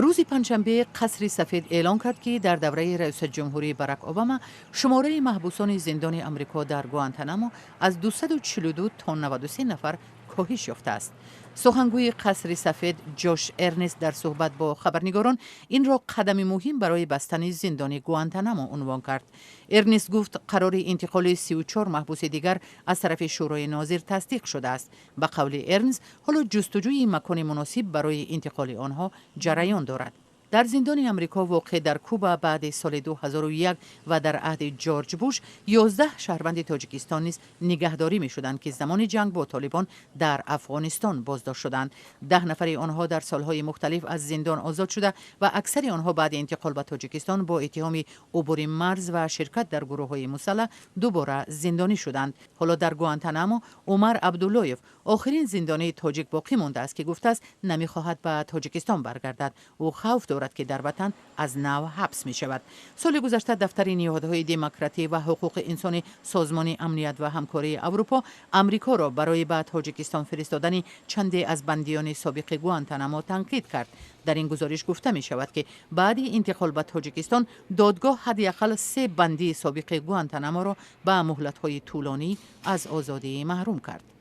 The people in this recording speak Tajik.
Рӯзи панҷшанбе Қасри Сафед эълон кард, ки дар давраи раёсатҷумҳурии Барак Обама шумораи маҳбусони зиндони Амрико дар Гуантанамо аз 242 то 93 нафар коҳиш ёфтааст. Сухангӯи Қасри Сафед Ҷош Эрнест дар суҳбат бо хабарнигорон инро қадами муҳим барои бастани зиндони Гуантанамо унвон кард. Эрнест гуфт, қарори интиқоли 34 маҳбуси дигар аз тарафи Шӯрои нозир тасдиқ шудааст. Ба қавли Эрнс, ҳоло ҷустуҷӯи макони муносиб барои интиқоли онҳо ҷараён дорад. Дар зиндони Амрико, воқеъ дар Куба, баъди соли 2001 ва дар аҳди Ҷорҷ Буш 11 шаҳрванди Тоҷикистон низ нигаҳдорӣ мешуданд, ки замони ҷанг бо Толибон дар Афғонистон боздошт шуданд. 10 нафари онҳо дар солҳои мухталиф аз зиндон озод шуда ва аксари онҳо баъди интиқол ба Тоҷикистон бо иттиҳоми убури марз ва ширкат дар гурӯҳҳои мусаллаҳ дубора зиндонӣ шуданд. Ҳоло дар Гуантанамо Умар Абдуллоев, охирин зиндонии тоҷик, боқӣ мондааст, ки гуфтааст, намехоҳад ба Тоҷикистон баргардад. Ӯ хавф дорад, ки дар ватан аз нав ҳабс мешавад. Соли гузашта дафтари ниҳодҳои демократӣ ва ҳуқуқи инсони Созмони амният ва ҳамкории Аврупо Амрикоро барои ба Тоҷикистон фиристодани чанде аз бандиёни собиқи Гуантанамо танқид кард. Дар ин гузориш гуфта мешавад, ки баъди интиқол ба Тоҷикистон додгоҳ ҳадди ақал се бандии собиқи Гуантанаморо ба муҳлатҳои тӯлонӣ аз озодӣ маҳрум кард.